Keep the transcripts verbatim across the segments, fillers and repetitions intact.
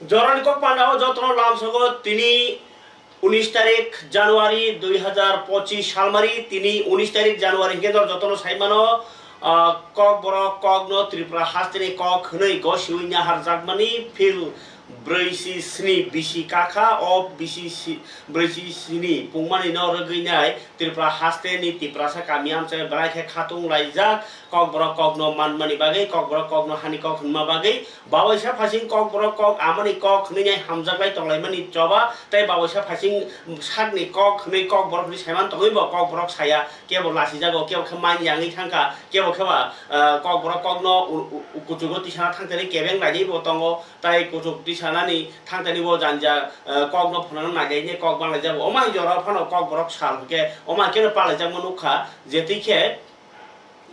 Jorani kok panda o jotono lamsogo tini unis tarik January dui hazar pochis salmari, tini unis tarik January hingke dor jotono saimano, ah, kok borok kokno Tripura hasteni kok hwnwi gosiwi naharjakmani phil brwi si sni bisi kakha o bisi si-, brwi si sni pungmani no rwgwi nai Tripura hasteni Tiprasa kami amchai belai khe khatung laijak kok borok kokno manmani bagwi, kok borok kokno hani kok hwnma bagwi, Babaisa phasing kok borok kok amani kok hwnwi nai hamjaklai tonglaimani choba, tei babaisa phasing sakni kok hwnwi kok borok hwnwi saiman tongwi bo kok borok saya, kebo lasijago, kebo khe main yangwi thangkha, kebo khe ba, ah, kok borok kokno u-, u-, u-, kuchugo tisana thangtani kebeng lainwi bo tongo, tei kuchuk tisanani thangtani bo janja, ah, kokno phunukna nailaini kok banglaijago. Omo hai jora phano kok borok sal hwnkhe omo hai kheno palaijakma nukha, jetwi khe,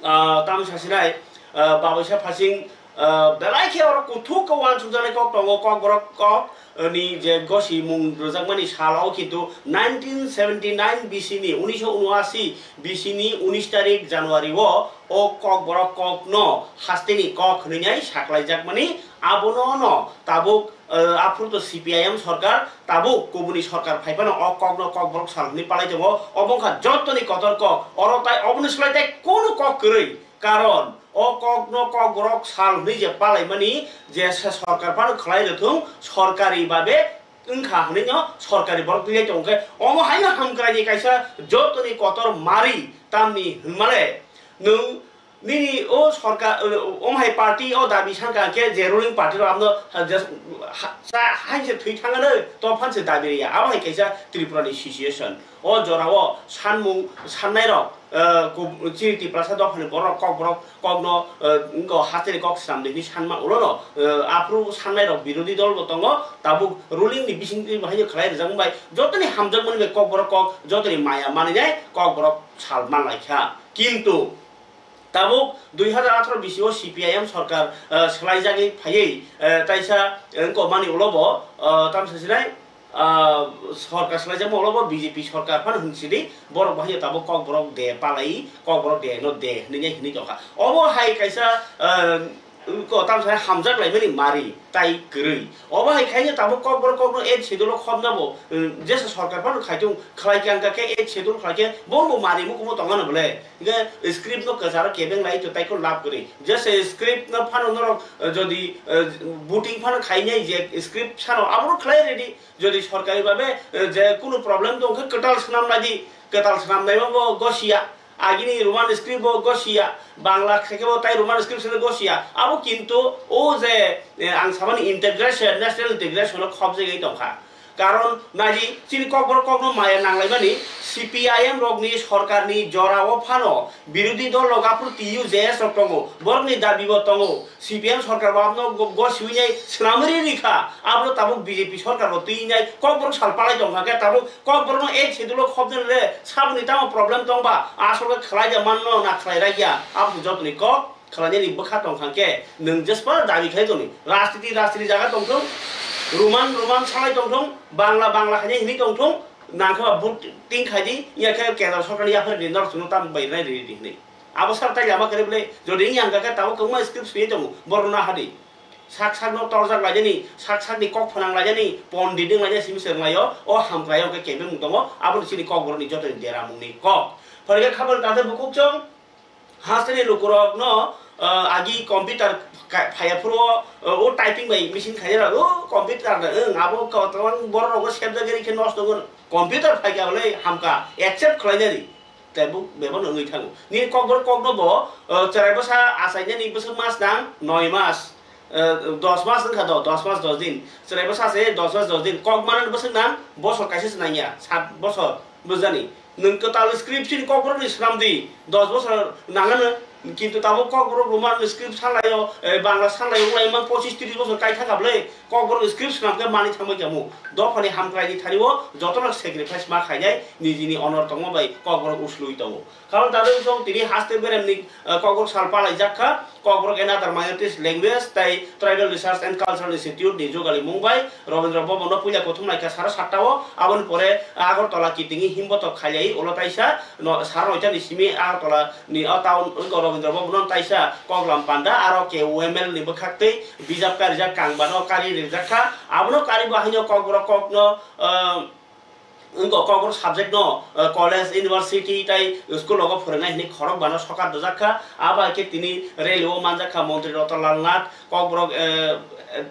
ah, tamo sasinai, ah, babaisa phasing, ah, belai khe oro kuthuk khe uansukjaknai kok tongo, kok borok kok, ah, ni je gosi mung rwjakmani sal o kintu nineteen seventy nine B C ni, unisho unuasi B C ni unis tarik January o, o kok borok kok no hasteni kok hwnwi nai saklaijakmani abono no tabuk, ah, aphuru to C P I M sorkar, tabuk kubuni sorkar phai phano o kokno kok borok sal hwnwi palai tongo. Obo wngkha jotoni kotor kok. Oro tai oboni slai tai kunu kok kwrwi. Karon o kokno kok borok sal hwnwi je palaimani je se sorkar phano khlai rwthung, sorkari babe wngkha hwnwi no sorkari borok twi lai tongo khe omo haino hamkraini kaisa jotoni kotor mari tamni hwnmale nwng Nini o sorkar, o, o hai party o dabi sankha khe je ruling party rok abno ha-, just ha-, sa-, hai se thwi thangano to phan se dabi riya. Abo hai kaisa Tripura ni situation. O jora o sanmung sannai rok, eh, ko-, chini Tiprasa dophani borok kok borok kokno, eh, wngko hasteni kok swnam de hwnwi sanma ulo no, eh, aphuru sannai rok birodhi dol bo tongo, tabuk ruling ni bising twi bo haino khlai rijak bai jotoni hamjakmani bai kok borok kok jotoni maya manwi nai kok borok sal man lai kha. Kintu Tabuk dui hazar atharo bisio C P I M sorkar, eh, swlaijagwi phaiwi, eh, taisa, eh, wngkokmani ulo bo, eh, tamo sasinai, ah, sorkar swlaijakma ulo bo B J P sorkar phano hwn sidi, borok bo haino tabuk kokborok de palai, kokborok de no de hwnwi nai hwnwi tongkha. Obo hai kaisa, eh, ko tamo sanai hamjak laimani mari. Tai kwrwi. Obo hai khaino tabuk kokborok kokno eighth schedule o khopna bo, um, jesa sorkar phano khaitung khlai khe, wngkha khe eighth schedule khlai khe bo bo mari mukumo tongmano bole. Hingkhe script no kwcharo kebeng lai to tai kho lab kwrwi. Jesa script no phano norok, uh, jodi, uh, voting phano khainai je script sano abono khlai ready. Jodi sorkari babe, uh, je kunu problem tong khe kwtal swnam nai di, kwtal swnam nai bo gosia. Agini Roman script bo gosia, Bangla khe bo tai Roman script se gosia. Abo kintu o je, eh, ang samani integration, national integration o khopjagwi tongkha. Karon naidi chini kokborok kokno maya nanglaimani C P I M rokni sorkarni jorao phano birodhi dol rok aphuru T U J S rok tongo. Borokni dabi bo tongo. C P M sorkar bo abono go-, gosiwi nai swnamwi rikha. Abono tabuk B J P sorkar bo twi nai kokborok sal palai tongkha khe tabuk kokborokno eighth schedule o khopnani le saboni tamo problem tongba asol khe khlai de manno na khlai rakya. Abo jotoni kok khlainani bwkha tongkha khe nwng jespa dabi khlai toni. Rajniti rajniti jaga tongthung, Roman Roman salai tongthung, Bangla Bangla khainai hinwi tongthung, nangkhe ba vote ting khai di, ya khe kendra sorkarni yaphar di norok chwngno tamo bai rai ri di hinwi. Abo sar tai lama kwrwi bwle, jodi wngya hwnkha khe tabuk kwbangma script swiwi tongo, borok no aha di. Sak sak no torjak laijani, sak sak ni kok phanang laijani, pondit wng laijani simi se wng laio, o hamkrai o khe kebeng tongo, aboni chini kokborok ni joto ni deramung ni kok. Phai khe khabor ta khe bukhuk chwng, hasteni lukurok no, ah, agi computer ka-, phaiya phuru o, o typing bai machine khaina rw, o computer da, wng, abo kwbang borok rok o sebjak gari khe nosto wng, computer phai kha bwle hamkha, accept khlai nani. Tei bo bebak no wngwi thango. Nini kokborok kokno bo, uh, chwrai bwsa achainani bwswk mas nang noi mas, uh, dos mas wngkha do, dos mas dos din. Chwrai bwsa achai dos mas dos din. Kok manani bwswk nang bosor kaisa se nangya, sat bosor bujani. Nwng kwtal script chini kokborokni swnam di, dos bosor nangano, kintu tabuk kokborok Roman script sanlaio, eh, Bangla sanlaio, wnglaimang pochis tris bosor kai thangkha bwle. Kokborok script swnam khe manwi thangbai tamo. Dophani hamkraini thani o jotono sacrifice ma khainai nijini honor tongma bai kokborok uslui tongo. Karon tadoi chwng tini haste beremni, eh, kokborok sal palaijak kha. Kokborok another minorities language tei Tribal Research and Cultural Institute ni jugalimung bai Rabindra Bhavan no puila kothom naikha sara satta o. Aboni pore Agartala kitingwi himbotok khailai ulo taisa no sara noita ni simi Agartala ni o town wngkha Rabindra Bhavan no taisa koklam panda, aro K O M L ni bwkhak twi bijap karijak, kang bano kari rijak kha. Abono kari bo haino Kokborok kokno, ah, wngkha Kokborok subject no, ah, college, university tei school rogo phwrwngnai hwnwi khorok bano sokar dwjak kha. Abo hai khe tini rally o manjak kha Montri Ratan Lal Nath, Kokborok, eh,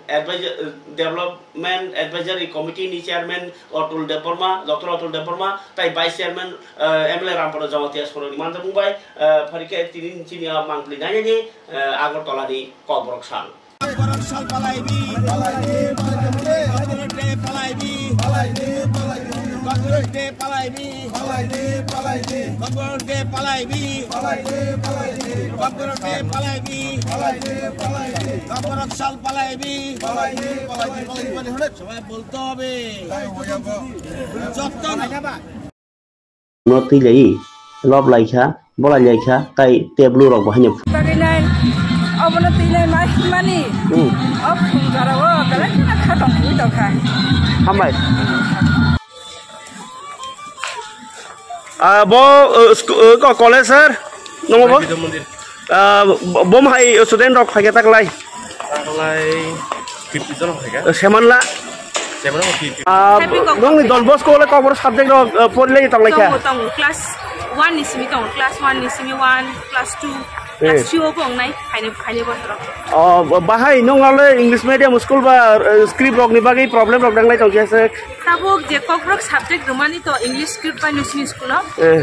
advisor, development advisory committee ni chairman Atul Debbarma, Doctor Atul Debbarma, tei vice chairman, eh, M L A Rampada Jamatia soroni manjakmung bai, eh, phari khe tini chini a mangpili nainani, eh, Agartala ni Kokborok sal. Kokborok sal palaibi, palaibi, palaibi, palaibi, palaibi, Kokborok de palaibi, palaibi, palaibi, Kokborok de palaibi, palaibi, palaibi, Kokborok de palaibi, palaibi, palaibi, Kokborok sal palaibi, palaibi, palaibi, palaibi, palaibi, hone sobai bolto hobe. Jotto na. No twi lai, lob lai kha, bolai lai kha, tai tei blue rok bo haino. Twi lai, obono twi lai ma himani. Hmm. O phung jora o belai kheno kha tong phui tong kha. Hambai. Ah, bo, uh, sku-, uh, ko-, college sir? Nongo bo? Bidu Mandir. Ah, bo-, bom hai student rok phaikhe taklai? Taklai fifty jon phaikha. Eh, semanla? Semanla fifty. Ah, Happy Kokborok nongni Don Bosco le Kokborok subject rok, eh, porilai tonglaikha? Tongo, tongo. Class one ni simi tongo. Class one ni simi one, class two, class Eh. three o bo wngnai. Phaini, phaini bosorok. Oh, bahai nong ale English medium school ba, eh, script rok ni bagwi problem rok nanglai tongkha se? Tabuk je Kokborok subject rwmani to English script bai nusini school o. Eh.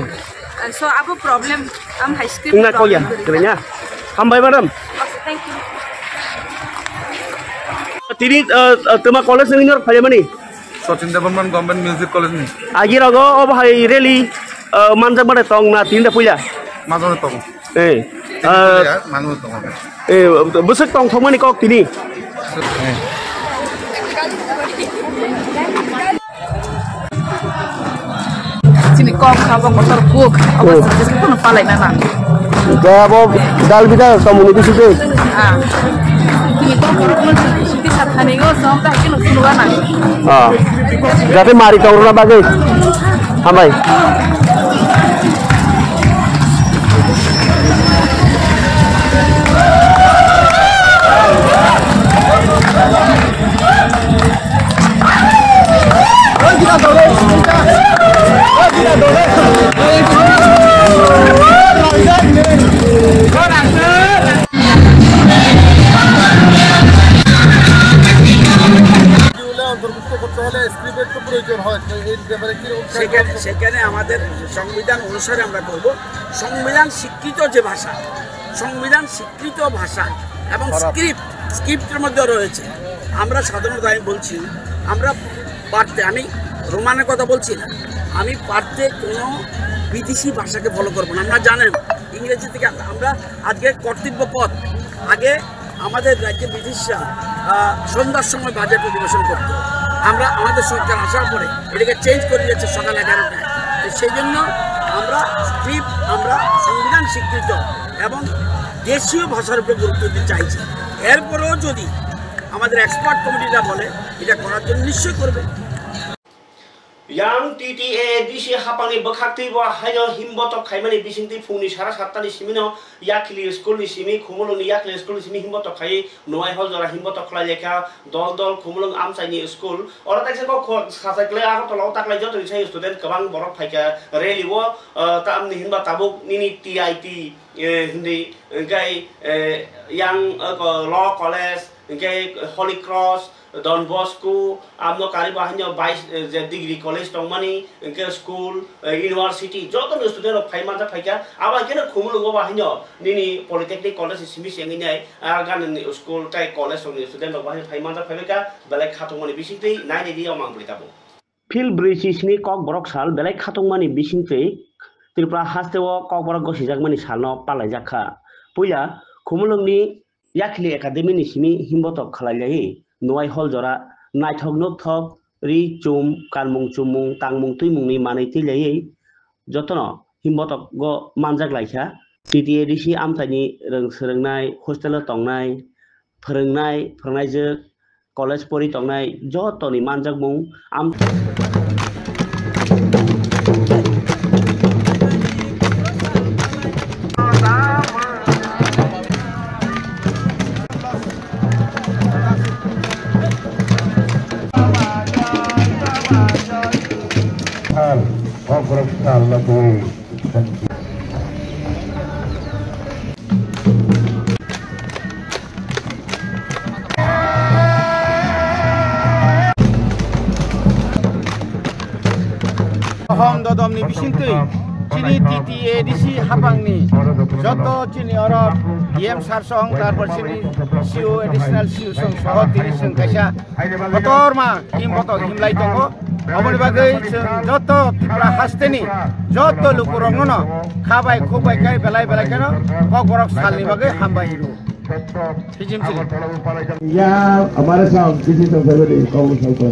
And so abo problem, am hai script Wngna problem kok ya, kwrwi ya. Kwrwi na? Hambai madam. Okay, thank you. Tini, eh, eh, twma college ni norok phaimani? Sachin Debbarman Government Music College ni. Agi rogo obo hai rally, eh, manjak mane tong na tini da puila? Manjak mane tong. Eh, ah, ya, manwi tongo. Eh, bwswk tongthokmani kok tini. Eh. Chini kok kha bo motor kuk, abo Oh. Chini kono palai na na. Khe abo dal bida tomoni bisi de. Ah. Chini kok kono siti sathani go, som ta kino sunu na. Ah. Jate mari tong rona bagwi. Hambai. অন্তর্ভুক্ত করতে হলে স্ক্রিপ্ট একটু প্রয়োজন হয়, তো এই ব্যাপারে কিরকম সেখানে, সেখানে আমাদের সংবিধান অনুসারে আমরা করব। সংবিধান স্বীকৃত যে ভাষা, সংবিধান স্বীকৃত ভাষা এবং খারাপ। স্ক্রিপ্ট, স্ক্রিপ্টের মধ্যে রয়েছে। আমরা সাধারণত, আমি বলছি, আমরা পারতে, আমি রোমানের কথা বলছি না, আমি পারতে কোনো বিদেশি ভাষাকে ফলো করবো না। আপনারা জানেন, ইংরেজি থেকে আমরা আজকে কর্তব্য পথ, আগে আমাদের রাজ্যে ব্রিটিশরা, আহ, সন্ধ্যার সময় বাজেট অধিবেশন করতো। আমরা, আমাদের সরকার আসার পরে এটাকে চেঞ্জ করে দিয়েছে সকাল এগারোটায়। তো সেই জন্য আমরা স্ক্রিপ্ট, আমরা সংবিধান স্বীকৃত এবং দেশীয় ভাষার উপরে গুরুত্ব দিতে চাইছি। এরপরেও যদি আমাদের এক্সপার্ট কমিটিরা বলে এটা করার জন্য, নিশ্চয়ই করবে। Yang T T A D C hapangni bwkhaktwi bo haino himbotok khaimani bisingtwi phungni sara sattani simino Yakhli school ni simi, Khumulwngni Yakhli school ni simi himbotok khaiwi Nuai Hall jora himbotok khlai lekha dol dol Khumulwng amchaini school. Oro taisa kok kho-, sachai klai Agartala o taklai jotoni sai student kwbang borok phaikha rally o, ah, tamni hinba tabuk nini T I T, eh, hindi, hwnkhe, eh, yang, eh, ko-, Law College, hwnkhe Holy Cross, Don Bosco, amno karibo haino bais, eh, je degree college tongmani, hwnkhe school, eh, university, joto ni student rok phai manjak phaikha. Abo hai kheno Khumulwngo bo haino nini polytechnic college ni simi se wngwi nai, ah, ganani school tei college rok ni student rok bo haino phai manjak phaibaikha, belai khatungmani bisingtwi nainai di o mangpili tabuk. Phil brwi chisni Kokborok sal belai khatungmani bisingtwi Tripura hasteo Kokborok gosijakmani salno palaijak kha. Puila Khumulwngni Yakhli Academy ni simi himbotok khlai lai Nuai Hall jora naithok nukthok ri chum kanmung chummung tangmung twimungni manwi twi lai jotono himbotok go manjak lai kha. T T A D C amchaini rwng swrwngnai, hostel o tongnai, phwrwngnai, phwrwngnaijwk, college pori tongnai jotoni manjakmung am- Borok salna twi thank you. Hom dodom ni bisingtwi chini T T A D C hapang ni joto chini oro D M sir song, tarpor chini C O, additional C O song soho tini chwng kaisa kotorma him boto himlai tongo. Aboni bagwi chwng joto Tripura hasteni joto lukurokno no kha bai khuk bai khe belai belai kheno Kokborok salni bagwi hambai rw. Hijim chili. Ya, amare sam kisi to feberi kau sa ko.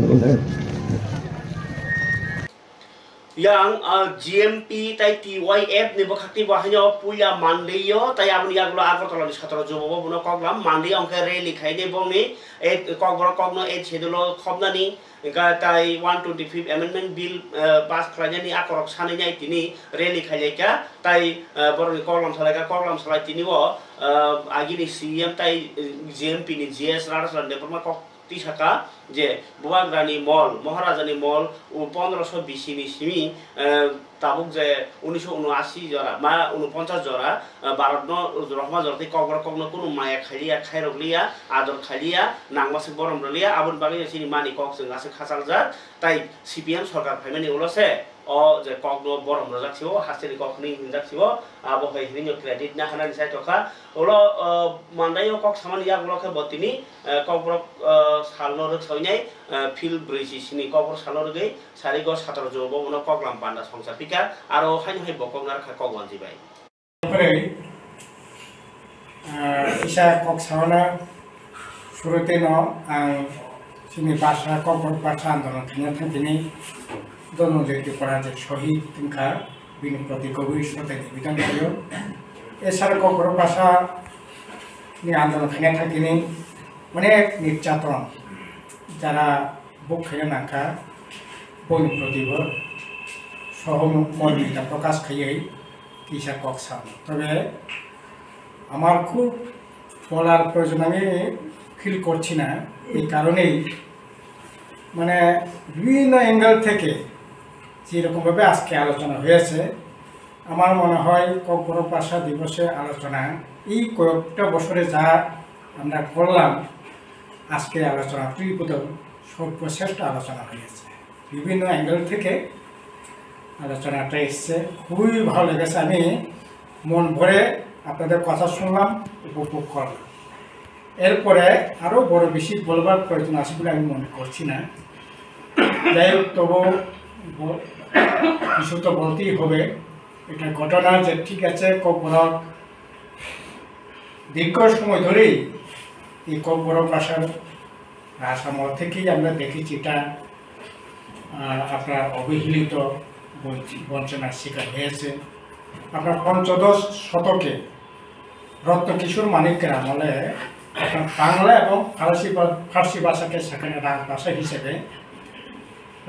Yang, ah, G M P tai T Y F ni bwkhakni bo haino puila Monday-o, tai aboni yagulo Agartala ni satro jobo bo bono koklam Monday-o hwnkhe rally khainai bongni, eh, Kokborok kokno eighth schedule-o khopnani, hwnkhe tai one twenty-fifth Amendment Bill, eh, pass khlainani akorok sanwi nai tini rally khailaikha, tai, eh, borokni koklam salaikha, koklam salai tini o, eh, agini C E M tai, eh, G M P ni G S Radhacharan Debbarma kok tisaka je Bubagrani mol, Maharajani mol, u pondroso bisi ni simi, eh, tabuk je unisho unoashi jora, ma unoponchas jora, eh, Bharatno rohma jora tei Kokborok kokno kunu maya khailiya, khairokliya, ador khailiya, nangmaswk borom rwliya, aboni bagwi chini mani kok chwng aswk khachaljak, tai C P M sorkar phaimani ulo se o je kokno borom rwjak sio, hasteni kok hwnwi hwnjak sio, abo hai hwnwi no credit na hanani sai tokha. Ulo, eh, Monday-o kok samani yagulo khe bo tini, eh, Kokborok, eh, salno rwksawi nai, eh, phil brwi si sini Kokborok salno rwgwi sarigo satro jo bo bono koklam panda songcha pika, aro haino hai bo kok narwkha kok wanji bai. Pore, eh, kisa kok sawana suruteno ang chini basa Kokborok basa andolon khaina thangtini Dhananjay Tripura je shohid wngkha, bini proti gobhir shraddha nibedan khlaio. Esara Kokborok basa ni andolon khaina thangtini onek nirjaton, jara buk khaina nangkha, boni proti bo sohomormita prokash khaiwi kisa kok sao. Tobe আমার খুব বলার প্রয়োজন আমি ফিল করছি না। এই কারণেই মানে বিভিন্ন অ্যাঙ্গেল থেকে যেরকমভাবে আজকে আলোচনা হয়েছে, আমার মনে হয় ককবরক ভাষা দিবসের আলোচনা এই কয়েকটা বছরে যা আমরা করলাম, আজকের আলোচনা তৃপ্ত, সর্বশ্রেষ্ঠ আলোচনা হয়েছে। বিভিন্ন অ্যাঙ্গেল থেকে আলোচনাটা এসছে, খুবই ভালো লেগেছে। আমি মন ভরে আপনাদের কথা শুনলাম, উপভোগ করলাম। এরপরে আরও বড় বেশি বলবার প্রয়োজন আছে বলে আমি মনে করছি না। যাই হোক, তবু ব-, কিছু তো বলতেই হবে। এটা ঘটনা যে ঠিক আছে, ককবরক দীর্ঘ সময় ধরেই এই ককবরক ভাষার রাজআমল থেকেই আমরা দেখেছি এটা, আহ, আপনার অবহেলিত, বঞ্চি-, বঞ্চনার শিকার হয়েছে। আপনার পঞ্চদশ শতকে রত্নকিশোর মাণিক্যের আমলে আপনার বাংলা এবং ফার্সি ভা-, ফার্সি ভাষাকে সেখানে রাজভাষা হিসেবে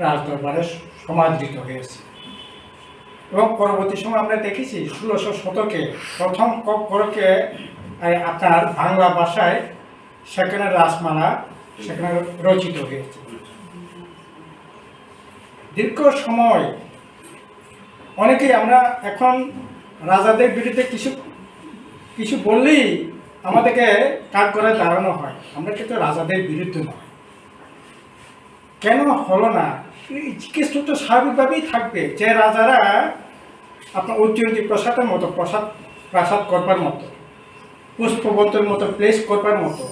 রাজদরবারে সমাদৃত হয়েছে। এবং পরবর্তী সময় আমরা দেখেছি ষোলোশো শতকে প্রথম ককবরকে, আহ, আপনার বাংলা ভাষায় সেখানে রাসমালা সেখানে রচিত হয়েছে। দীর্ঘ সময় অনেকেই আমরা এখন রাজাদের বিরুদ্ধে কিছু, কিছু বললেই আমাদেরকে কাঠগড়ায় দাঁড়ানো হয়। আমরা কিন্তু রাজাদের বিরুদ্ধে নয়। কেন হলো না? এই জিজ্ঞেস তো স্বাভাবিকভাবেই থাকবে যে রাজারা আপনার ঐতিহ্য প্রাসাদের মতো, প্রাসাদ, প্রাসাদ করবার মতো, পুষ্পবন্তর মতো প্লেস করবার মতো,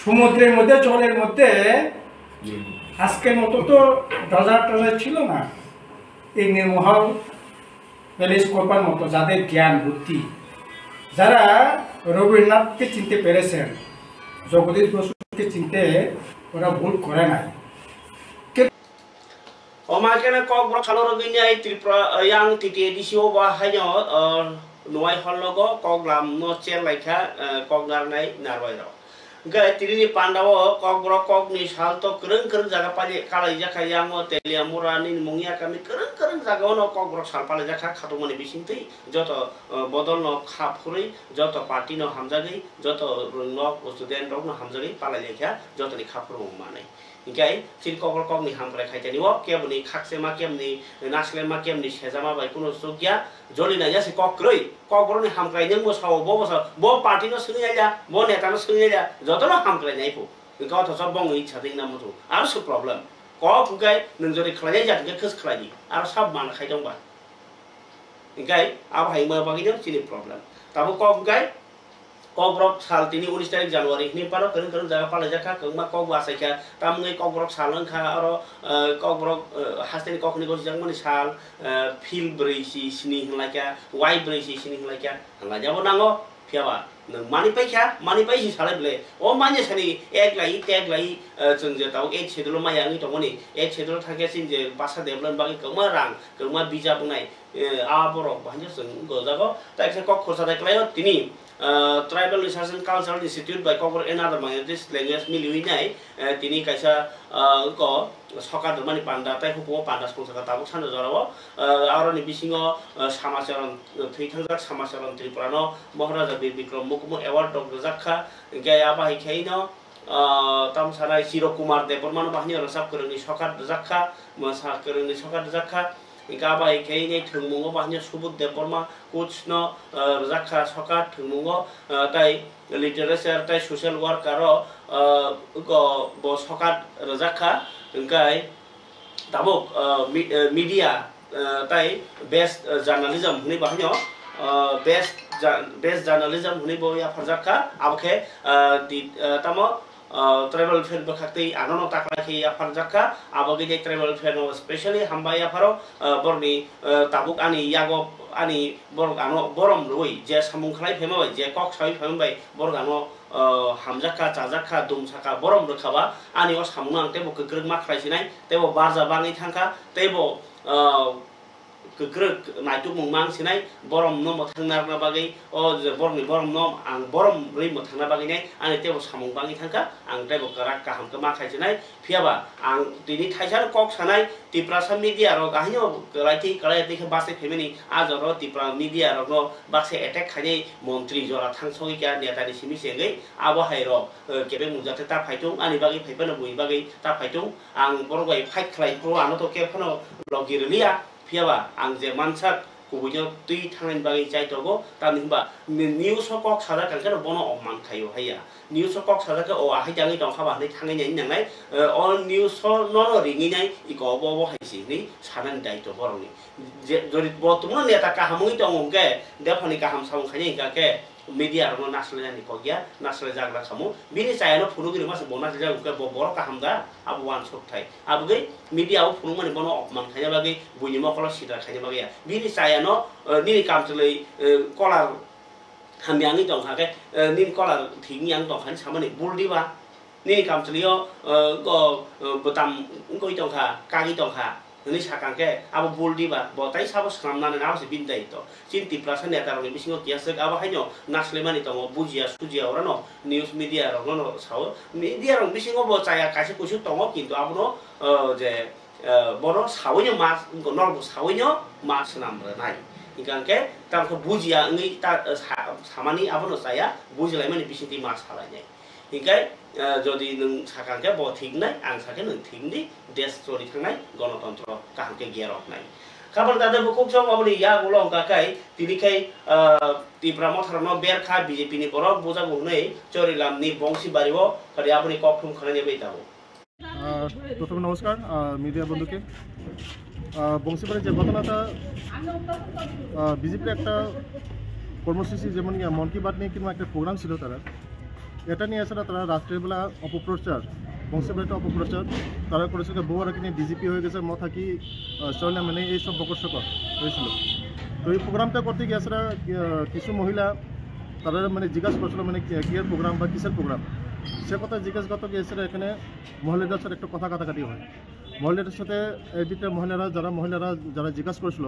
সমুদ্রের মধ্যে, জলের মধ্যে আজকের মতো তো ডজার টজার ছিল না। এই নির্মহল প্যালেস করবার মতো যাদের জ্ঞান বুদ্ধি, যারা রবীন্দ্রনাথকে চিনতে পেরেছেন, জগদীশ বসুকে চিনতে ওরা ভুল করে নাই। Omo hai khe kokborok salo rwgwi nai Tripura, yang T T A D C o bo haino, o, Nuai hall logo koklam no chair lai kha, o, kok narnai narwai rok. Hwnkhe tinini pandao Kokborok kokni sal to kwrwng kwrwng jaga pali kalaijak kha, yango Teliamura nini mungya kami kwrwng kwrwng jagao no Kokborok sal palaijak kha, khatungmani bisingtwi joto, uh, bodol no kha phurwi, joto party no hamjagwi, joto rwng nok student rok no hamjagwi palailaikha, jotoni kha phurwng manwi. Hingke chini Kokborok kokni hamkrai khaitani o keboni khakchema, keboni naslema, keboni sejama bai kunu chukya. Joli naija se kok kwrwi, Kokborokni hamkrai nung bo sao, bo bo sao, bo party no swngwi ya, bo neta no swngwi ya, joto no hamkrai nai phu. Hingke othocho bongni sathing na mutu. Aro se problem. Kok hingke nung jori khlai ya, hingke khus khlai di. Aro sab man khai tong ba. Hingke abo hai wngma bagwi no chini problem. Tabuk kok hingke Kokborok sal tini unis tarik January hwnwi phano kwrwng kwrwng jaga palaijak kha, kwbangma kok bo achai kha. Tamo wngwi Kokborok sal wng kha, oro, eh, Kokborok, eh, hasteni kok hwnwi gosijakmani sal, eh, phil brwi si sini hwnlai kha, wai brwi si sini hwnlai kha, hwnlai jabo nango. Phiya ba nwng mani pai kha, mani pai si salai bwle. O manya sani ek lai, tek lai, eh, chwng je tabuk eight schedule o maya wngwi tongmani. Eight schedule thang khe chini je basa development bagwi kwbangma rang, kwbangma bijap wngnai. Eh, a borok bo haino chwng gojago. Tai khe kok khorsa dai kwlaio tini, ah, Tribal Research and Cultural Institute bai Kokborok and Other Minorities Language miliwi nai, eh, tini kaisa, ah, ko sokat rwmani panda tai hukumo panda song saka tabuk sanja jorao, ah, aroni bisingo, ah, Samacharan, thwi thangjak Samacharan Tripura no Maharaja Bir Bikram Mukmo Award rok rwjak kha, hingke abo hai khe no, ah, tamo sanai Chiro Kumar Debbarma no bahini rwchap kwrwngni sokat rwjak kha, mwsa kwrwngni sokat rwjak kha. Hingke abo hai khe ini thwngmungo bahini Subudh Debbarma Kuch no, ah, rwjak kha sokat thwngmungo, ah, tai literature tai social worker o, ah, go bo sokat rwjak kha. Hingke tabuk, ah, mi-, ah, media, ah, tai best, ah, journalism hwnwi bahino, ah, best ja-, best journalism hwnwi bo yapharjak kha. Abo khe, ah, di, ah, tamo, ah, tribal welfare bwkhaktwi anono taklai khe yapharjak kha. Abo khe je tribal welfare no specially hambai yapharo, ah, borokni, ah, tabuk ani yago ani borok ano borom rwui je samung khlai phaima bai, je kok saui phaima bai borok ano, ah, hamjak kha, chajak kha, dumsa kha, borom rwkha ba ani o samung no ang teibo kwkrwk ma khlai sinai, teibo barja bangwi thang kha, teibo, ah, kwkrwk naitukmung mang sinai, borom no mwthang narwkna bagwi, o je borokni borom no ang borom rwi mwthangna bagwi nai, ani teibo samung bangwi thang kha, ang teibo kwrak kaham khe ma khai sinai. Phiya ba ang tini thaisa no kok sanai, Tiprasa media rok ahaino kwlai twi kwlai twi khe bachai phaimani, a jora o Tipra media rok no baksa attack khainai montri jora thang sogwi kha neta ni simi se wngwi abo hai rok, eh, kebeng mung jate ta phaitung, ani bagwi phai phano bui bagwi ta phaitung, ang borok bai fight khlai phuru ano to kebo phano logi rwliya. Phiya ba ang je mansak kubui no twi thangnani bagwi chai tongo, tamni hwnba ni-, news o kok sajak ang khe no bono opman khaio haiya. News o kok sajak khe o ahai tangwi tong kha ba hwnwi thangwi nai nangnai, eh, o news o nono ringwi nai iko obo obo hai se hwnwi sanani daitw borokni. Je, jodi bo tongno neta kaham wngwi tongo hwnkhe, dephani kaham samung khainai hwnkha khe media rokno naslainani kok ya, naslaijagra khamu. Bini chayano phunugwi rwma se bo naslaijak hwnkhe bo borok kaham da, abo uansuk thai. Abogwi media o phunukmani bono opman khaina bagwi, buini mokolo sidar khaina bagwi ya. Bini chayano, eh, nini kamchwlwi, eh, kolar hamya wngwi tongkha khe, eh, nini kolar thik wngya wng tongkha hinwi samani bul diba? Nini kamchwlwi o, eh, go, eh, bwtam wngwi tongkha, kagwi tongkha hinwi sakang khe abo bul diba? Bo tai sabo swnamnani abo se bini daitw. Chini Tiprasa neta rokni bisingo kiya swk abo haino naslaimani tongo, bujiya sujiya orano news media rokno no sao. Media rok bisingo bo chaya kaisa kuisuk tongo, kintu abono, eh, je eh, bono sawino ma, norokbo sawino ma swnam rwnai. Hingkha hwnkhe, tamo khe bujiya wngwi ta, eh, sa-, samani abono chaya, bujilaimani bisingtwi ma salainai. Hingkhe, eh, jodi nwng sakha hwnkhe bo thik wngnai, ang sakhe nwng thik wngdi, desh choli thangnai, gonotontro kaham khe geroknai. Khabang tade bukhuk chwng aboni yak ulo wngkha khai, tini khai, eh, Tipra Motharokno berkha B J P ni borok bujago hwnwi Chorilamni Bongsi Bario, phari aboni kokthum khwnani bai tabuk. আহ, প্রথমে নমস্কার, আহ, মিডিয়া বন্ধুকে। আহ, বংশীবাড়ির যে ঘটনাটা, আহ, বিজেপির একটা কর্মসূচি, যেমন গিয়া মন কি বাত নিয়ে কিন্তু একটা প্রোগ্রাম ছিল তারা, এটা নিয়ে এছাড়া তারা রাত্রেবেলা অপপ্রচার, বংশীবাড়িতে অপপ্রচার তারা করেছিল, বউ আর কি নিয়ে বিজেপি হয়ে গেছে, মথা কি, আহ, চলে মানে এইসব বকর সকর হয়েছিল। তো এই প্রোগ্রামটা করতে গিয়ে এছাড়া, আহ, কিছু মহিলা তারা মানে জিজ্ঞাসা করছিল মানে কি, কিয়ের প্রোগ্রাম বা কিসের প্রোগ্রাম, সে কথা জিজ্ঞাসা করতে গিয়ে এছাড়া এখানে মহিলাদের সাথে একটা কথা কাটাকাটি হয়। মহিলাদের সাথে এই ভিতরে মহিলারা, যারা মহিলারা যারা জিজ্ঞাসা করেছিল,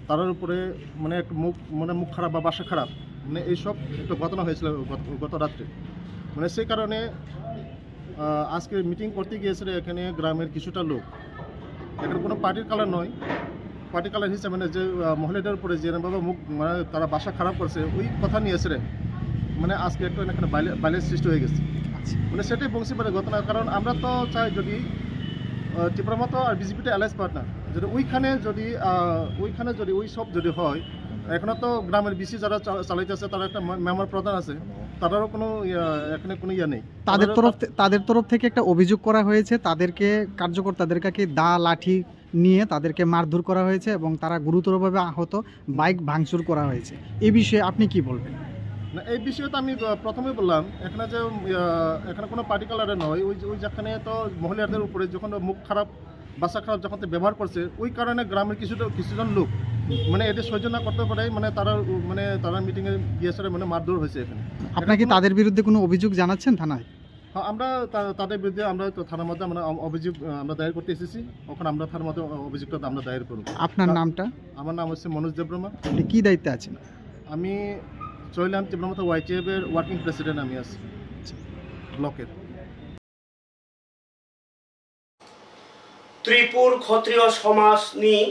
তারার উপরে মানে একটু মুখ, মানে মুখ খারাপ বা ভাষা খারাপ, মানে এইসব একটা ঘটনা হয়েছিল গত, গত রাত্রে। মানে সেই কারণে আহ, আজকে মিটিং করতে গিয়েছিল এখানে গ্রামের কিছুটা লোক। এখানে কোনো পার্টির কালার নয়, পার্টি কালার হিসেবে না, যে আহ, মহিলাদের উপরে যে এরকমভাবে মুখ, মানে তারা ভাষা খারাপ করছে, ওই কথা নিয়ে এসে মানে আজকে একটা এখানে ভাইলে- ভাইলেন্স সৃষ্টি হয়ে গেছে। আচ্ছা। মানে সেটাই বংশীপাড়ের ঘটনা। কারণ আমরা তো চাই যদি আহ, টিপ্রা মথা আর বিজেপিটা অ্যালায়েন্স পার্টনার, যদি ওইখানে যদি আহ, ওইখানে যদি ওই সব যদি হয়, এখনো তো গ্রামের ভিসি যারা চা- চালাইতেছে, তারা একটা মে- মেম্বার প্রধান আছে, তারারও কোনো ইয়া, এখানে কোনো ইয়া নেই। তাদের তাদের তরফ থে- তাদের তরফ থেকে একটা অভিযোগ করা হয়েছে, তাদেরকে, কার্যকর্তাদেরকে দা লাঠি নিয়ে তাদেরকে মারধর করা হয়েছে এবং তারা গুরুতরভাবে আহত, বাইক ভাঙচুর করা হয়েছে। এই বিষয়ে আপনি কি বলবেন? না, এই বিষয়ে তো আমি আহ, প্রথমেই বললাম, এখানে যে আহ, এখানে কোনো পার্টি কালারে নয়, ওই যে- ওই যেখানে তো মহিলাদের উপরে যখন মুখ খারাপ, ভাষা খারাপ যখন তো ব্যবহার করছে, ওই কারণে গ্রামের কিছুটা কিছুজন লোক মানে এটা সহ্য না করতে পারে, মানে তারা উ- মানে তারা মিটিংয়ে গিয়েছিল, মানে মারধর হয়েছে এখানে। আপনাকে এখানে কোনো তাদের বিরুদ্ধে কোনো অভিযোগ জানাচ্ছেন থানায়? হ্যাঁ, আমরা তা- তাদের বিরুদ্ধে আমরা তো থানার মধ্যে আমরা অ- অভিযোগ আহ, আমরা দায়ের করতে এসেছি। ওখানে আমরা থানার মধ্যে অ- অভিযোগটা আমরা দায়ের করব। আপনার তা- নামটা? আমার নাম হচ্ছে মনোজ দেববর্মা। আপনি কি দায়িত্বে আছেন? আমি চৈলাম টিপ্রা মথা ওয়াইটিএফ এর ওয়ার্কিং প্রেসিডেন্ট আমি আছি ব্লকের। Tripur Khotriyo somajni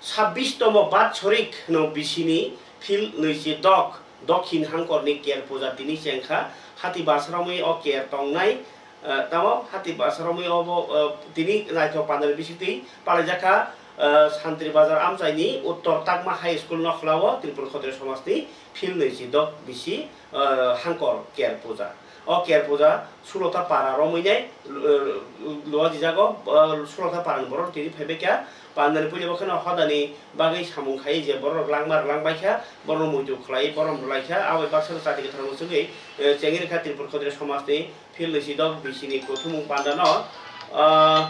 sabbish tomo batsorik hwno bisini phil nwichi dok Dokhin Hangkorni Ker Puja tini chengkha. Hati basaromwi o ker tongnai, eh, tamo hati basaromwi obo, eh, tini naithok pandani bisingtwi palaijakha, eh, Santri Bazar amchaini Uttor Takma High School nokhlao Tripur Khotriyo somajni phil nwichi dok bisi, eh, Hangkor Ker Puja. O Ker Puja Sulota para romwi nai, eh, luajijago, eh, Sulota parani borok tini phaibaikha. Pandani puila bokheno hodani bagwi samung khai je borok langma rwlang baikha, borok muitu khlai, borom rwlaikha, abai baksa chati kwthar muchungwi, eh, chengirikha Tripur Khotriyo somajni phil nwichi dok bisini kuthumung pandano, ah,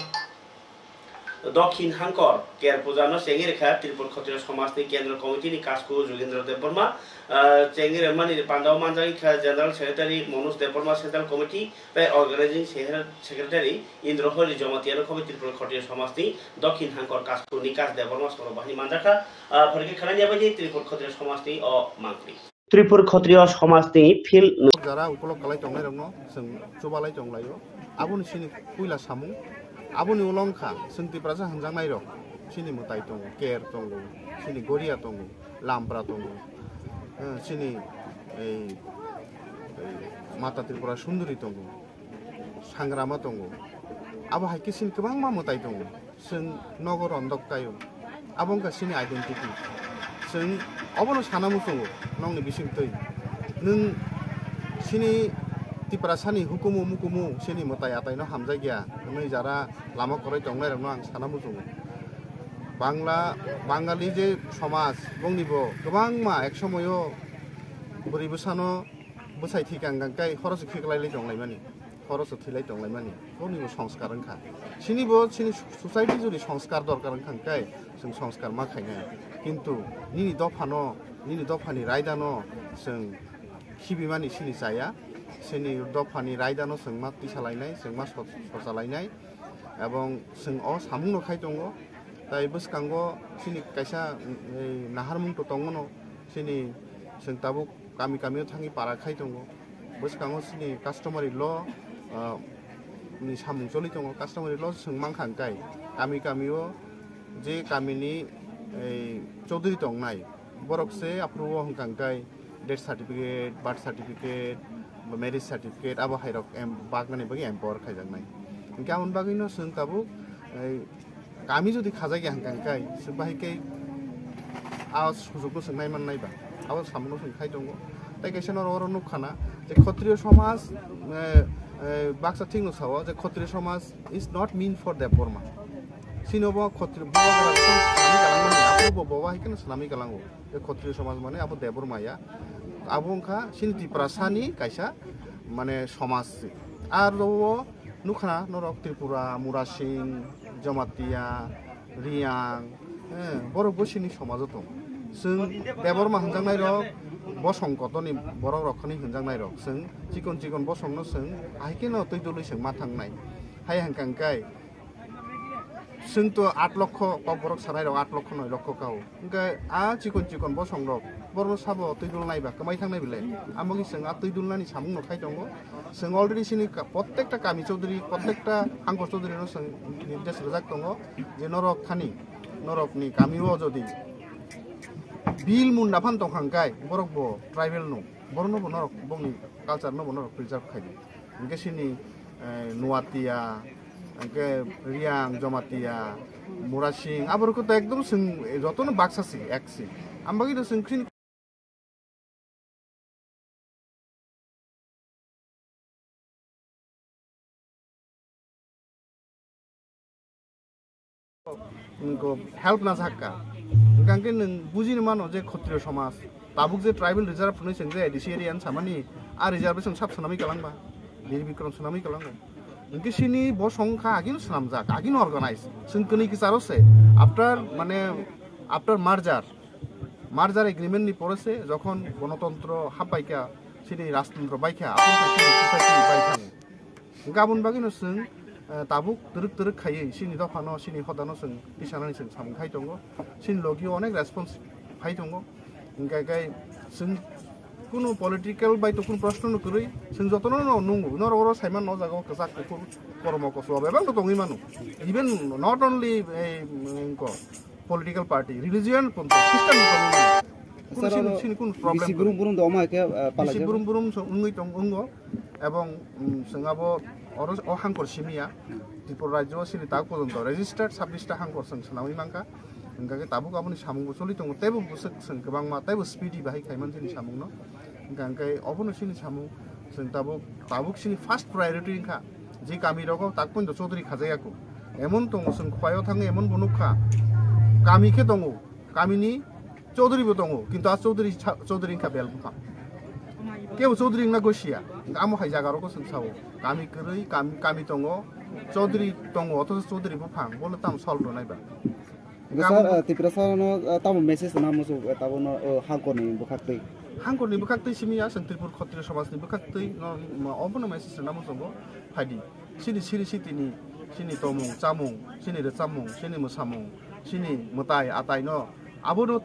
Dokhin Hangkor Ker Puja no chengirikha Tripur Khotriyo somajni Kendro Committee ni kasku Jugindra Debbarma, ah, chengirmani pandao manjak kha General Secretary Manoj Debbarma, Central Committee tei Organizing Secre- Secretary Indra Hori Jamatia no khobai Tripura Khotriyo somajni Dokhin Hangkor Kasku ni kas Debbarma soro bahini manjakha, ah, phorikhe khanani abaidi Tripura Khotriyo somajni o mangpli. Tripura Khotriyo somajni phil Jara ukolok kalai tongnai rokno chwng chubalai tonglaio. Aboni sini puila samung. Aboni ulo wngkha chwng Tiprasa hwnjaknai rok. Sini mwtai tongo, Ker tongo, sini Goria tongo, Lampra tongo, eh, sini ei, ei Mata Tripura Sunduri tongo. Sangrama tongo. Abo hai khe chini kwbangma mwtai tongo. Chwng nogo rondok taio. Abo wngkha chini identity. Chwng obono sana muchungo nokni bisingtwi. Nwng chini Tiprasani hukumu mukumu chini mwtai ataino hamjakya hwnwi jara lama kwrwi tongnairokno ang sana muchungo. Bangla, Bangali je somaj, bongnibo kwbangma ek somoyo bwrwi bwsano bwsai thwikha hwnkha khe khoroksa khiklai lai tonglaimani. Khoroksa thwilai tonglaimani, boni bo songskar wngkha. Chini bo chini society jodi songskar dorkar wngkha hwnkhe chwng songskar ma khainai. Kintu nini dophano, nini dophani raidano chwng khibimani chini chaya. Chini dophani raidano chwng ma tisa lainai, chwng ma so- socha lainai. Ebong chwng o samungno khai tongo. Tai bwskango chini kaisa, mm, ei naharmung to tongo no. Chini chwng tabuk kami kami o thangwi para khai tongo. Bwskango chini customary law, ah, ni samung choli tongo. Customary law chwng mankha hwnkhe kami kami o je kami ni ei chowdhury tongnai borok se aphuru o hwnkha hwnkhe death certificate, birth certificate, ba marriage certificate abo hai rok em- baknani bagwi empower khaijaknai. Hwnkhe aboni bagwi no chwng tabuk ei Kami jodi khajak ya hwnkha hwnkhe, chwng bahai khe a sujukno chwng nai man nai ba, abo samungno chwng khai tongo. Tai kaisa norok oro nukha na je Khotriyo somaj, eh, eh, baksa thikno sao je Khotriyo somaj is not mean for Debbarma. Chini bo Khotriyo bo swnami galang mani, abo bo bo bahai kheno swnami galango je Khotriyo somaj mane abo Debbarma ya. Abo wngkha chini Tiprasani kaisa mane somaj. Aro Nukha na norok Tripura, Murasing, Jamatia, Riyang, eh, borok bo chini somajo tong. Chwng Debbarma hwnjaknai rok, bosong kotoni borok rok khani hwnjaknai rok. Chwng chikon chikon bosong no chwng ahai khe no twi dului chwng ma thangnai. Hai hwnkha hwnkhe Chwng to aat lokho, kokborok sanai rok aat lokho noi lokho kao. Hwnkhe a chikon chikon bosong rok, borno sabo twi dul naiba, kwmai thang nai bile. Amo khe chwng a twi dul nani samung no khai tongo. Chwng already chini ka-, prottekta kami chaudhuri, prottekta hangkor chaudhuri no chwng nirdesh rwjak tongo je norok thani, norok ni kami o jodi bill munda phan tong kha hwnkhe borok bo tribal no, borok no bo norok bokni culture no bo norok preserve khai di. Hwnkhe chini, eh, Nuatia, hwnkhe Riang, Jomatia, Murasing, aborok to ekdom chwng jotono baksa si, ek si. Ambagwi to chwng chini Nungko help na sakka. Hwnkhe nwng bujini mano je Khatriya somaj, tabuk je tribal reserve hwnwi chwng je A D C area ni samani, a reservation sab swnamwi kwlangba, Bir Bikram swnamwi kwlango. Hwnkhe chini bo songkha agini swnamjak, agini organize. Chwng kwnwi kicharo se, after, mane, after merger, merger agreement ni pore se jokhon gonotontro happaikha, chini rajtantro baikha, aphuru chini society baikha. Hwnkhe aboni bagwino chwng, eh, tabuk twrwk twrwk khaiwi chini dophano, chini hodano chwng tisanani chwng samung khai tongo. Chini logio onek response phai tongo. Hwnkhe khe chwng kunu political bai to kunu proshno no kwrwi, chwng jotono no nungo, norok oro saiman o jaga o kwchak kuphur kormo koso bebak no tongwi mano. Even not only ei, mm, ko political party, religion ponto, Christian ponto, kunu Sir, chini, oro chini kunu problem bisi kwrwi. Burum burum do omo hai khe, ah, pala Bisi jago. Burum burum so wngwi tong, wngo. Ebong, mm, chwng abo oro o hangkor simi ya. Tripura rajyo o chini tak porjonto registered sabbish ta hangkor chwng swnamwi mankha. Hwnkha khe tabuk aboni samung bo choli tongo, teibo bwswk chwng kwbangma, teibo speedy bahai khaiman chini samung no. Hwnkha khe obono chini samung chwng tabuk, tabuk chini first priority wngkha. Je kami rogo tak poito chaudhuri khajak ya kho. Emon tongo chwng khwlai o thangwi emon bo nukha. Kami khe tongo, kamini chaudhuri bo tongo, kintu a chaudhuri cha-, chaudhuri wngkha bel buphang. Kebo chaudhuri wngna gosia, amo hai jaga rogo chwng sao. Kami kwrwi, kami, kami tongo, chaudhuri tongo, othocho chaudhuri buphang, bono tamo solve rwnai ba. Sir, ah, Tiprasa no, ah, tamo message rwna muchung, ah, tamo no, oh, hangkor ni bwkhak twi. Hangkor ni bwkhak twi simi ya, chwng Tripura Khatriya Samaj ni bwkhak twi no, ma, obono message rwna muchungo, phaidi. Chini siri sitini, chini tomung, chamung, chini rwchapmung, chini mwsamung, chini mwtai atai no, abono.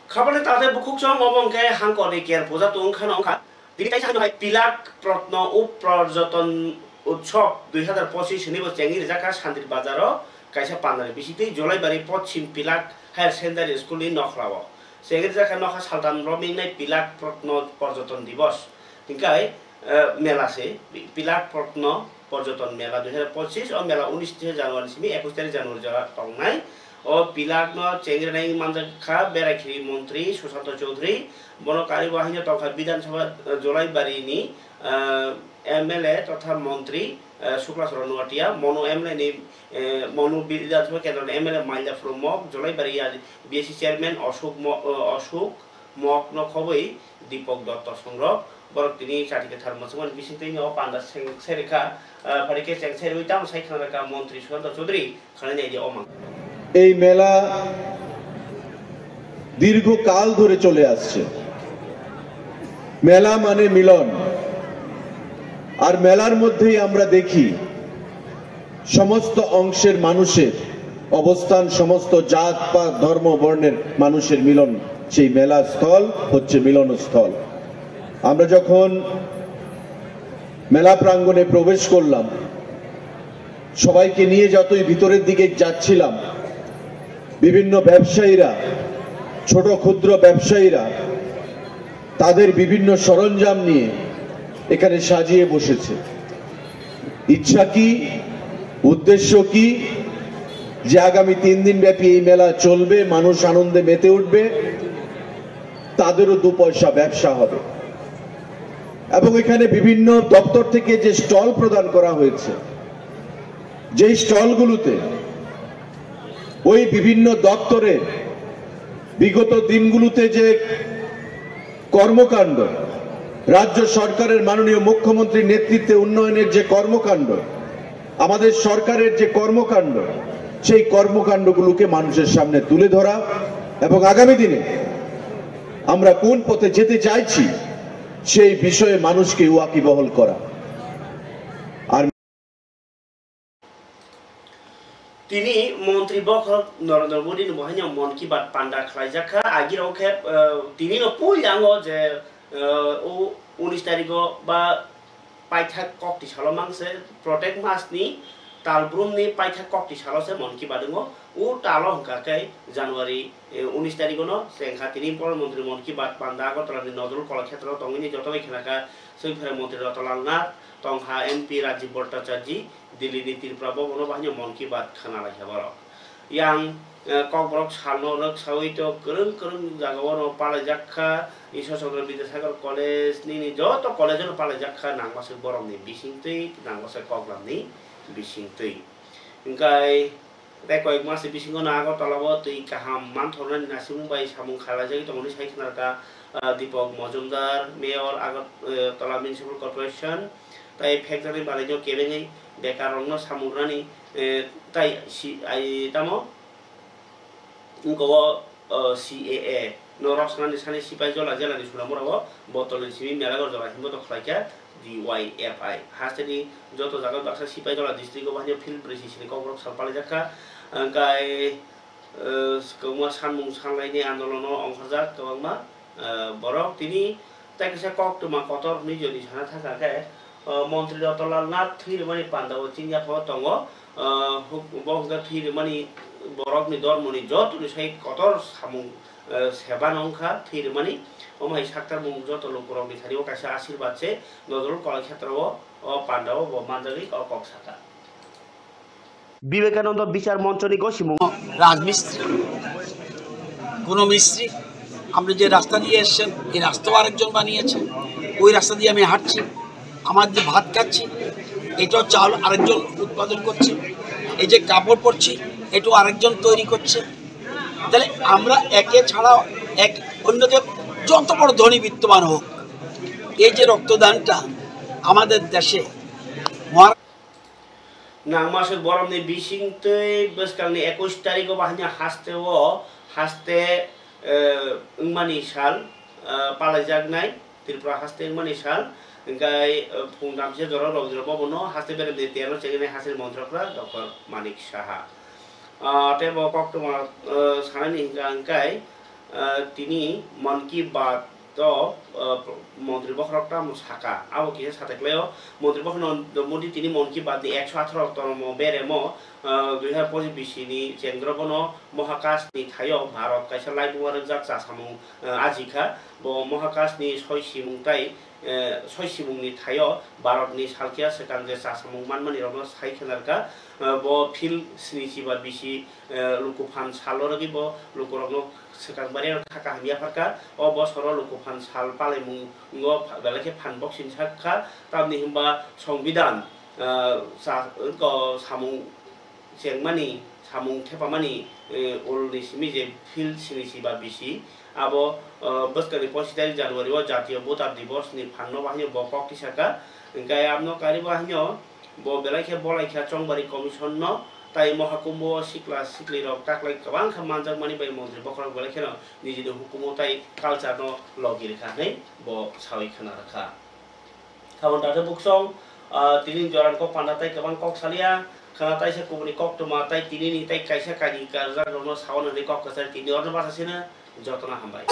Khabani tade bukhuk chong obo hwnkhe hangkor ni ker puja tong kha no wngkha. Tini kaisa hino hai Pilak Protno Up Porjoton Utsob dui hazar pochis hinwi bo chengwi rijak kha Santir Bazar o kaisa pandal ni bisingtwi Jolaibari Pochim Pilak Higher Secondary School ni nokhla o. Chengwi rijak kha nokha saltam romwi wngnai Pilak Protno Porjoton Divos. Hingkai, eh, mela se Pi-, Pilak Protno Porjoton Mela dui hazar pochis, o mela unis January simi ekus tarik January jora tongnai. O pilak no chengrinai manjak kha Berakhiri Montri Sushanta Chowdhury. Bono karibo haino tongkha Bidhan Sabha, eh, Jolaibari ni, eh, M L A totha Montri, eh, Sukla Charan Noatia, Monu M L A ni, eh, Monu Bidhan Sabha Kendro ni M L A Maila Phrumok, Jolaibari ya B S C Chairman Ashok Mo-, eh, Ashok Mok no khobwi Dipok Dotto songrok. Borok tini chati kwthar mwchangmani bisingtwi o panda seng-, serikha, ah, phari khe cheng serwi tamo sai khna rakha Montri Sushanta Chowdhury, khwnai nai di o mang. এই মেলা দীর্ঘকাল ধরে চলে আসছে। মেলা মানে মিলন। আর মেলার মধ্যেই আমরা দেখি সমস্ত অংশের মানুষের অবস্থান, সমস্ত জাত, পাত, ধর্ম, বর্ণের মানুষের মিলন। সেই মেলা স্থল হচ্ছে মিলনস্থল। আমরা যখন মেলা প্রাঙ্গণে প্রবেশ করলাম, সবাইকে নিয়ে যতই ভিতরের দিকে যাচ্ছিলাম, বিভিন্ন ব্যবসায়ীরা, ছোট ক্ষুদ্র ব্যবসায়ীরা তাদের বিভিন্ন সরঞ্জাম নিয়ে এখানে সাজিয়ে বসেছে। ইচ্ছা কি, উদ্দেশ্য কি যে আগামী তিন দিন ব্যাপী এই মেলা চলবে, মানুষ আনন্দে মেতে উঠবে, তাদেরও দু পয়সা ব্যবসা হবে। এবং এখানে বিভিন্ন দপ্তর থেকে যে স্টল প্রদান করা হয়েছে, যেই স্টলগুলোতে ওই বিভিন্ন দপ্তরের বিগত দিনগুলোতে যে কর্মকাণ্ড, রাজ্য সরকারের মাননীয় মুখ্যমন্ত্রীর নেতৃত্বে উন্নয়নের যে কর্মকাণ্ড, আমাদের সরকারের যে কর্মকাণ্ড, সেই কর্মকাণ্ডগুলোকে মানুষের সামনে তুলে ধরা এবং আগামী দিনে আমরা কোন পথে যেতে চাইছি, সেই বিষয়ে মানুষকে ওয়াকিবহল করা। আর Tini montri bokhorok Narendra Modi ni bo haino Mann Ki Baat panda khlaijak kha. Agirok khe, eh, tini no puila ango je, eh, o unis tarikh o ba paithak kokti salo mang se, protek mas ni tal brum ni paithak kokti salo se Mann Ki Baat wngo. O talo hwnkha khe January, eh, unis tarikh o no chengkha. Tini Pradhan Mantri Mann Ki Baat panda Agartala ni Nazrul Kalakhetra o tongwi ni joto bai khna kha Soipherang Mantri Ratanlal Nath, tongha M P Rajiv Bhattacharjee, Delhi ni Tripura Bhavan o bahai no Mann Ki Baat khna lai kha borok. Yang, eh, Kokborok salno rwksawi to kwrwng kwrwng jagao no palaijak kha, Ishwar Chandra Vidyasagar College nini joto college no palaijak kha, nangmaswk borok ni bisingtwi, nangmaswk koklam ni bisingtwi. Hwnkhe tei koyek mas ni bisingo no Agartala o twi kaham manthornani nasimung bai samung khlaijagwi tongmani sai khna kha, ah, Deepak Majumdar, Mayor, Agartala Municipal Corporation, tai phekjaknai banaino kebengwi bekarrokno samung rwnani, eh, tai si-, ai tamo wngkha o, eh, C A A no rwksanani sani Sipaijala jelani Sonamura o botolni simi Melagor jora himbo to khlaikha D Y F I. Hasteni joto jaga baksa Sipaijala district o bahai field brisi sini kokborok sal palaijak kha. Hwnkhe, eh, kwbangma sanmung sanlaini andolono ongkhorjak kwbangma, eh, borok. Tini tai kisa koktwma kotor hwnwi jodi sana thangkha khe, eh, Montri Ratanlal Nath thwi rwmani pandao chini yaphao tongo. Eh, huk-, bo hwnkhe thwi rwmani borokni dormoni jotoni sai kotor samung, eh, seba no wngkha thwi rwmani. Omo hai saktarmung joto lukurokni thani o kaisa asirwad se Nazrul Kalakhetra o, o pandao bo manjagwi o kok sakha. Vivekananda বিচার মঞ্চনি গসিমুং। রাজমিস্ত্রি, কোনো মিস্ত্রি, আপনি যে রাস্তা দিয়ে এসছেন, এই রাস্তাও আরেকজন বানিয়েছে। ওই রাস্তা দিয়ে আমি হাঁটছি, আমার যে ভাত খাচ্ছি, এটাও চাল আরেকজন উৎপাদন করছে। এই যে কাপড় পরছি, এটাও আরেকজন তৈরি করছে। তাহলে আমরা একে ছাড়া এক অন্যকে যত বড় ধনী বিত্তবান হোক, এই যে রক্তদানটা আমাদের দেশে মহারা- Nangmaswk borokni bisingtwi bwskangni ekush tarikh o bahai haste o, haste, eh, wngmani sal, eh, palaijaknai Tripura haste wngmani sal, hwnkhe, eh, phung damse jora Rabindra Bhavan o haste beremni terno chengni haste montrokra Doctor Manik Saha. Ah, tei bo koktwma, eh, sanani hwnkha hwnkhe, eh, tini Mann Ki Baat o, eh, montri bokhorok tamo saka, abo kisa sateklaio. Montri bokhorno Modi tini Mann Ki Baat ni ekso atharo tongmo beremo, eh, dui hazar pochis bisi ni chengdro bono Mohakash ni thaio Bharat kaisa laibuma rwkjak chasamung, eh, ajikha. Bo Mohakash ni soi simung tai eh, soi simungni thaio Bharatni salkhiya swkang je chasamung manmani rokno sai khenarkha, eh, bo field sni chiba bisi, eh, lukuphan salo rwgwi bo lukurokno swkang bariyano kha kaham yapharkha. O bosoro lukuphan sal palaimungo pha-, belai khe phan boksini sakha, tamni hwnba Songbidan, eh, cha-, ko samung chengmani, samung thepamani, eh, ulni simi je field sini siba bisi, abo, eh, bwskangni pochis tarik January o Jatiyo Voter Divos ni phanno bahaino bo kok tisaka. Hwnkhe abno karibo haino bo belai khe bolai kha Chongbari Commission no, tai Mohakumbho o sikla sikli rok taklai kwbang kha manjakmani bai montri bokhorok belai kheno nijini hukumu tai culture no logi rwkha hwnwi bo sawi khna rwkha. Khabon dathe buksong, ah, tini joran kok panda tai kwbang kok salia, khana taisa kubuni koktwma tai tinini tai kaisa kainwi karjak rokno sawan hwnwi kok kwchari tini orno bachasino jotono hambai.